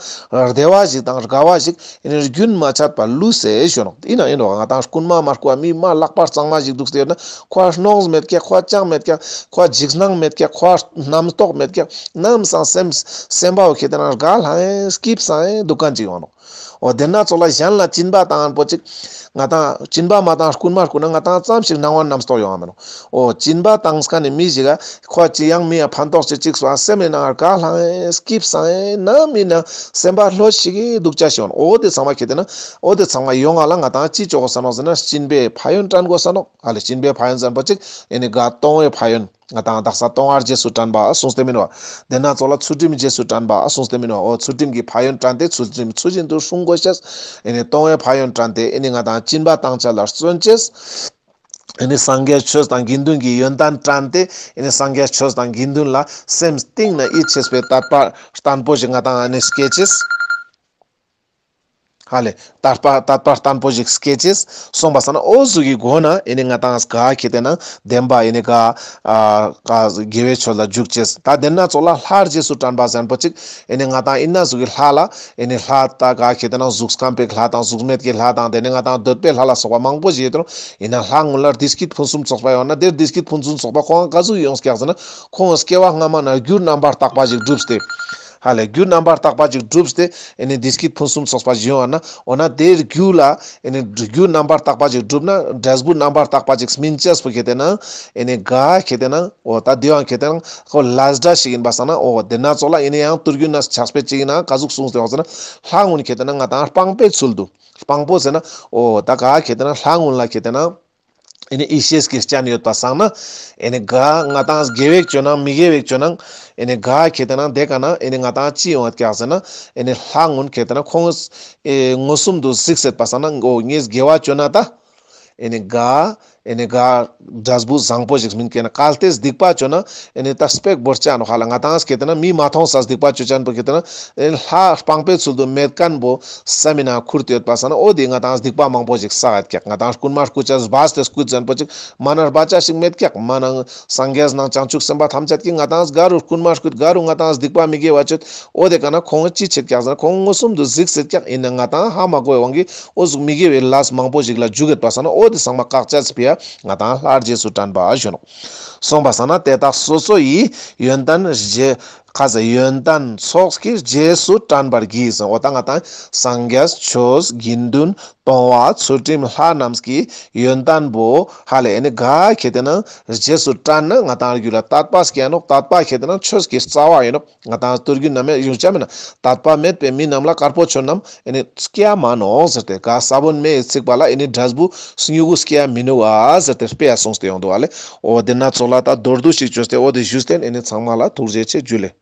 བདེ་བ་ཞིག་དང་དགའ་བ་ཞིག་ཨེ་ནི་རྒྱུན་མ་ཆད་པ་ལུས་སེ་ཞུ་ནོག། ཨིན་ན་ཨིན་ནོག། ང་ཏང་རྐུན་མ་མ་རྐུ་བ་མི་མ་ལག་པ་གཙང་མ་ཞིག་འདུག་སྟེ་ཡོད་ན་ཁོ་གནོང་མེད་ཀྱག། ཁོ་ཅང་མེད་ཀྱག། ཁོ་འཇིགས་སྣང་མེད་ཀྱག། ཁོ་རྣམ་རྟོག་མེད་ཀྱག། ནམ་སང་སེམས་སེམས་པ་བོ་ཁེ་ཏེ་ན་དགའ་ལྷང་ངེ་སྐྱིད་སང་ངེ་འདུག་ཁན་ཅིག་ཡོང་ནོག། འོ་དེ་ན་ཚོ་ལ་གཞན་ལ་སྦྱིན་པ་བཏང་པོ་ཅིག་ང་ཏང་སྦྱིན་པ་མ་བཏང་རྐུན་མ་རྐུ་ན་ང་ཏང་ཙམ་ཞིག་སྣང་བ་རྣམ་རྟོག་ཡོང་བ་མེད་ནོག། འོ་སྦྱིན་པ་བཏང་ས་ནི་མི་ཞིག་ག་ཁོ་ཅི་ཡང་མི་ཡ་ཕན་ཐོགས་ཅིག་ཅིག་སོང་སེམས་ནི་ནང་དགའ་ལྷང་ངེ་སྐྱིད་སང་ངེ་ནམ་ཨིན་ན་སེམས་པ་ལྷོད་ཞིག་གི་འདུག་ཅེས་ཤིག་ཡོང་། འོ་དེ་ཚང་མ་ཁེ་ཏེ་ན་འོ་དེ་ཚང་མ་ཡོང་ང་ལ་ང་ཏང་ཅི་ཅོ་གོས་ས་ནོག་ཟེར་ན་སྦྱིན་པའི་ཕན་ཡོན་དྲན་གོས་ས་ནོག། ཨ་ལེ་སྦྱིན་པའི་ཕན་ཡོན་ཟེར་པོ་ཅིག་ཨེ་ནི་ག་གཏོང་བའི་ཕན་ཡོན། ང་ཏང་དག་ས་གཏོང་བ་རྗེས་སུ་དྲན་པ་གསུངས་ཏེ་མིན་བ། དེ་ན་ཚོ་ལ་ཚུལ་ཁྲིམས་རྗེས་སུ་དྲན་པ་གསུངས་ཏེ་མིན་བ། འོ་ཚུལ་ཁྲིམས་ཀྱི་ཕན་ཡོན་དྲན་ཏེ་ཚུལ་ཁྲིམས་ཚུལ་བཞིན་དུ་སྲུང་དགོས་ཤེས། ཨེ་ནི་གཏོང་བའི་ཕན་ཡོན་དྲན་ཏེ་ཨེ་ནི་ང་ཏང་སྦྱིན་པ་བཏང་ཅེས་ལ་བརྩོན་ཅེས། ཨེ་ནི་སངས་རྒྱས་ཆོས་དང་དགེ་འདུན་གྱི་ཡོན་ཏན་དྲན་ཏེ་ཨེ་ནི་སངས་རྒྱས་ཆོས་དང་དགེ་འདུན་ལ་སེམས་གཏིང་ནས་ཡིད་ཆེས་པའི་དད་པ་བརྟན་པོ་ཞིག་ང་ཏང་ཨེ་ནི་སྐྱེ་ཅེས། ཧ་ལེ། དད་པ་དད་པ་བརྟན་པོ་ཞིག་སྐྱེ་ཅེས་སོང་པ་སང་ན་འོ་ཟུག་གི་སྒོ་ནས་ཨེ་ནི་ང་ཏང་ག་ཁེ་ཏེ་ན་བདེན་པ་ཨེ་ནི་ག་ཨ་ག་དགེ་བའི་ཆོས་ལ་འཇུག་ཅེས། ད་དེ་ན་ཚོ་ལ་ལྷ་རྗེས་སུ་དྲན་པ་ཟེར་པོ་ཅིག་ཨེ་ནི་ང་ཏང་ཨིན་ན་ཟུག་གི་ལྷ་ལ་ཨེ་ནི་ལྷ་ད་ག་ཁེ་ཏེ་ན་གཟུགས་ཁམས་པའི་ལྷ་དང་གཟུགས་མེད་ཀྱི་ལྷ་དང་དེ་ནི་ང་ཏང་འདོད་པའི་ལྷ་ལ་སོགས་པ་མང་པོ་ཞིག་ཡོད་དེ་ཨིན་ན་ལྷ་ཀུན་ལ་བདེ་སྐྱིད་ཕུན་སུམ་ཚོགས་པ་ཡོང་ན་དེར་བདེ་སྐྱིད་ཕུན་སུམ་ཚོགས་པ་ཁོང་ག་ཟུག་ཡོང་ཀྱག་ཟེར་ན་ཁོང་སྐྱེ་བ་སྔ་མ་ན་རྒྱུ་རྣམ་པར་དག་པ་ཞིག་བསྒྲུབས་ཏེ། ཧ་ལེ་རྒྱུ་རྣམ་པར་དག་པ་ཅིག་བསྒྲུབས་ཏེ་ཨེ་ནི་བདེ་སྐྱིད་ཕུན་སུམ་ཚོགས་པ་ཞིག་ཡོང་བ་ན་འོ་ན་དེའི་རྒྱུ་ལ་ཨེ་ནི་རྒྱུ་རྣམ་པར་དག་པ་ཅིག་བསྒྲུབས་ན་འབྲས་བུ་རྣམ་པར་དག་པ་ཅིག་སྨིན་ཅེས་པོ་ཁེ་ཏེ་ན་ཨེ་ནི་ག་ཁེ་ཏེ་ན་འོ་ད་དེའང་ཁེ་ཏེ་ན་ཁོ་ལས་འདྲ་ཞིག་ཡིན་པ་སང་ན་འོ་དེ་ན་ཚོ་ལ་ཨེ་ནི་ཡང་དུས་རྒྱུན་ན་ཕྱག་དཔེ་ཅིག་ཡིན་ན་ག་ཟུག་གསུངས་ཏེ་ཡོང་ཟེར་ན་ལྷ་ཀུན་ཁེ་ཏེ་ན་ང་ཏང་སྤངས་པའི་ཚུལ་དུ་སྤངས་པོ་ཟེར་ན་འོ་ད་ག་ཁེ་ཏེ་ན་ལྷ་ཀུན་ལ་ཁེ་ཏེ་ན། ཨེ་ནི་ཡེ་ཤེས་ཀྱི་སྤྱན་ཡོད་པ་སང་ན་ཨེ་ནི་ག་ང་ཏང་དགེ་བའི་ཅོ་ནང་མི་དགེ་བའི་ཅོ་ནང་ཨེ་ནི་ག་ཁེ་ཏེ་ན་དེ་ག་ན་ཨེ་ནི་ང་ཏང་ཅི་ཡོང་བ་ཀྱག་ཟེར་ན་ཨེ་ནི་ལྷ་ཀུན་ཁེ་ཏེ་ན་ཁོང་ཨེ་མངོན་སུམ་དུ་གཟིགས་སྲིད་པ་སང་ན་འོ་ངས་དགེ་བ་ཅོ་ན་ད་ཨེ་ནི་ག་ཨེ་ནི་ག་འབྲས་བུ་བཟང་པོ་ཞིག་སྨིན་ཀྱག་ན་གལ་ཏེ་སྡིག་པ་ཅོ་ན་ཨེ་ནི་ད་སྤེག་བོར་ཅ་ནོག་ཧ་ལ་ང་ཏང་ཁེ་ཏེ་ན་མི་མ་མཐོང་ས་སྡིག་པ་ཅོ་ཅན་པོ་ཁེ་ཏེ་ན་ཨེ་ནི་ལྷ་སྤངས་པའི་ཚུལ་དུ་མེད་མཁན་པོ་ས་མི་ན་ཁུར་ཏེ་ཡོད་པ་སང་ན་འོ་དེ་ང་ཏང་སྡིག་པ་མང་པོ་ཞིག་བསགས་ཡོད་ཀྱག། ང་ཏང་རྐུན་མ་རྐུ་ཅ་སྦས་ཏེ་རྐུ་ཅན་པོ་ཅིག་མ་ན་སྦ་ཅ་ཞིག་མེད་ཀྱག། མ་ན་སངས་རྒྱས་ནང་བྱང་ཆུབ་སེམས་དཔའ་ཐམས་ཅད་ཀྱིས་ང་ཏང་ག་རུ་རྐུན་མ་རྐུ་ག་རུ་ང་ཏང་སྡིག་པ་མི་དགེ་བ་ཅོ་འོ་དེ་ག་ན་ཁོང་ཅི་བྱེད་ཀྱག་ཟེར་ན་ཁོང་མངོན་སུམ་དུ་གཟིགས་སྲིད་ཀྱག། ཨིན་ན་ང་ཏང་ཧ་མ་གོ་བའི་དབང་གིས་འོ་ཟུག་མི་དགེ་བའི་ལས་མང་པོ་ཞིག་ལ་འཇུག་ཡོད་པ་སང་ན་འོ་དེ་ཚང་མ་བཀག་ཅ་སི་ཕི་ཡ་ང་ཏང་ལྷ་རྗེས་སུ་དྲན་པ་ཞུ་ནོག། སོང་པ་སང་ན་དེ་དག་སོ་སོ་ཡི་ཡོན་ཏན་རྗེས་ ཁ་ཟེར་ཡོན་ཏན་ཚོགས་ཀྱིས་རྗེས་སུ་དྲན་པར་གྱིས་ཟེར། འོ་ད་ང་ཏང་སངས་རྒྱས་ཆོས་དགེ་འདུན་སྟོང་བ་ཚུལ་ཁྲིམས་ལྷ་རྣམས་ཀྱི་ཡོན་ཏན་པོ་ཧ་ལས་ཨེ་ནི་ག་ཁེ་ཏེ་ན་རྗེས་སུ་དྲན་ན་ང་ཏང་རྒྱུད་ལ་དད་པ་སྐྱེ་ནོག། དད་པ་ཁེ་ཏེ་ན་ཆོས་ཀྱི་རྩ་བ་ཡིན་ནོག། ང་ཏང་དུས་རྒྱུན་ནམ་ཡང་ཡོང་ཆ་མེད་ན་དད་པ་མེད་པའི་མི་རྣམས་ལ་དཀར་པོ་མཆོག་རྣམས་ཨེ་ནི་སྐྱེ་མ་ནོག་ཟེར་ཏེ། ག་ས་བོན་མེ་ཡི་ཚིག་པ་ལ་ཨེ་ནི་འབྲས་བུ་སྨྱུ་གུ་སྐྱེ་མི་ནུག་ཨ་ཟེར་ཏེ་དཔེ་ཡ་གསུངས་ཏེ་ཡོང་འདུག་ཨ་ལེ། འོ་དེ་ན་ཚོགས་ལ་ད་མདོར་བསྡུས་ཤིག་བཅོས་ཏེ་འོ་དེ་ཞུས་ཏེ་ཨེ་ནི་ཚང་མ་ལ་ཐུགས་རྗེ་ཆེ་ཇུ་ལེ།